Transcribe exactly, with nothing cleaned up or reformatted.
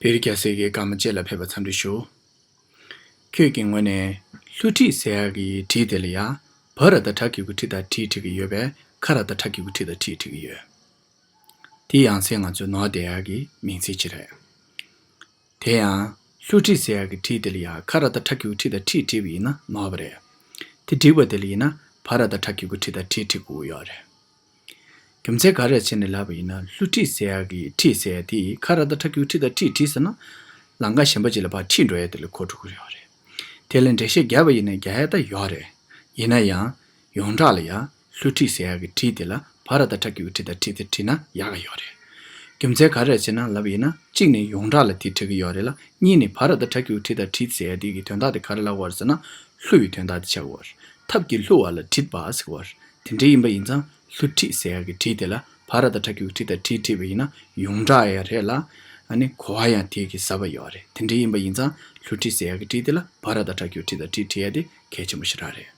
ཨེ་རི་རྒྱལ་སྲས་ཀྱི་བཀའ་མ་བཅས་ལ་ཕེབས་པར་འཚམས་འདྲི་ཞུ། ཁྱོད་ཀྱི་ངོས་ནས་སླུ་ཁྲིད་ཟེར་ཡག་གི་བྲིས་དེ་ལ་ཡང་བ་ར་བཏགས་བྲ་གི་གུ་ཁྲི་དང་བྲིས་བྲིས་ཀྱི་ཡོད་པས། ཁ་ར་བཏགས་ཁྲ་གི་གུ་ཁྲི་དང་བྲིས་བྲིས་ཀྱི་ཡོད། དེ་ཡང་སེ་ང་ཚོས་ནོར་བསྡད་ཡག་གི་མིང་ཚིག་ཅིག་རེད། དེ་ཡང་སླུ་ཁྲིད་ཟེར་ཡག་གི་བྲིས་དེ་ལ་ཡང་ཁ་ར་བཏགས་ཁྲ་གི་གུ་ཁྲི་དང་བྲིས་བྲིས་པ་ཡིན་ན་ནོར་བ་རེད། དེ་བྲིས་པ་དེ་ལ་ཡིན་ན་བ་ར་བཏགས་བྲ་གི་གུ་ཁྲི་དང་བྲིས་བྲིས་དགོས་ཀྱི་ཡོད་རེད། རྒྱུ་མཚན་ག་རེ་བྱས་ནས་ལབ་པ་ཡིན་ན། སླུ་ཁྲིད་ཟེར་ཡག་གི་ཁྲིད་ཟེར་ཡག་དེ་ཁ་ར་བཏགས་ཁྲ་གི་གུ་ཁྲི་དང་བྲིས་བྲིས་ཟེར་ན། ལམ་ཁ་གཞན་པ་ཅིག་ལ་ཕར་ཁྲིད་འགྲོ་ཡག་དེ་ལ་གོ་འགྲོ་གི་ཡོད་རེད། དེ་ལ་འགྲེལ་བཤད་བརྒྱབ་པ་ཡིན་ན་རྒྱག་ཡག་ད་ཡོད་རེད། ཡིན་ན་ཡང་ཡོངས་གྲགས་ལ་ཡང་སླུ་ཁྲིད་ཟེར་ཡག་གི་ཁྲིད་དེ་ལ་བ་ར་བཏགས་བྲ་གི་གུ་ཁྲི་དང་བྲིས་དེ་བྲིས་ན་ཡག་ག་ཡོད་རེད། རྒྱུ་མཚན་ག་རེ་བྱས་ན་ལབ་པ་ཡིན་ན། གཅིག་ནས་ཡོངས་གྲགས་ལ་དེ་འགྲིག་གི་ཡོད་རེད་ལ། གཉིས་ནས་བ་ར་བཏགས་བྲ་གི་གུ་ཁྲི་དང་བྲིས་ཟེར་ཡག་དེ་གི་དོན་དག་དེ་ག་རེ་ལབ་དགོས་རེད་ཟེར་ན། སླུ་བའི་དོན་དག་དེ་ཆགས་ཀྱི་ཡོད་རེད། ཐབས་ཀྱིས་བསླུ་བ་ལ་ཁྲིད་པ་ཟེར་གྱི་ཡོད་རེད། དེ་འདྲ་ཡིན་པ་ཡིན་ཙང་སླུ་ཁྲིད་ཟེར་ཡག་གི་ཁྲིད་དེ་ལ་བ་ར་བཏགས་བྲ་གི་གུ་ཁྲི་དང་བྲིས་བྲིས་པ་ཡིན་ན་ཡོངས་གྲགས་ཡང་རེད་ལ། ཨ་ནི་གོ་བ་ཡང་དེ་གི་ཟབ་པ་ཡོད་རེད། དེ་འདྲ་ཡིན་པ་ཡིན་ཙང་སླུ་ཁྲིད་ཟེར་ཡག་གི་ཁྲིད་དེ་ལ་བ་ར་བཏགས་བྲ་གི་གུ་ཁྲི་དང་བྲིས་བྲིས་ཡག་དེ་གལ་ཆེན་པོ་ཞེ་དྲག་རེད།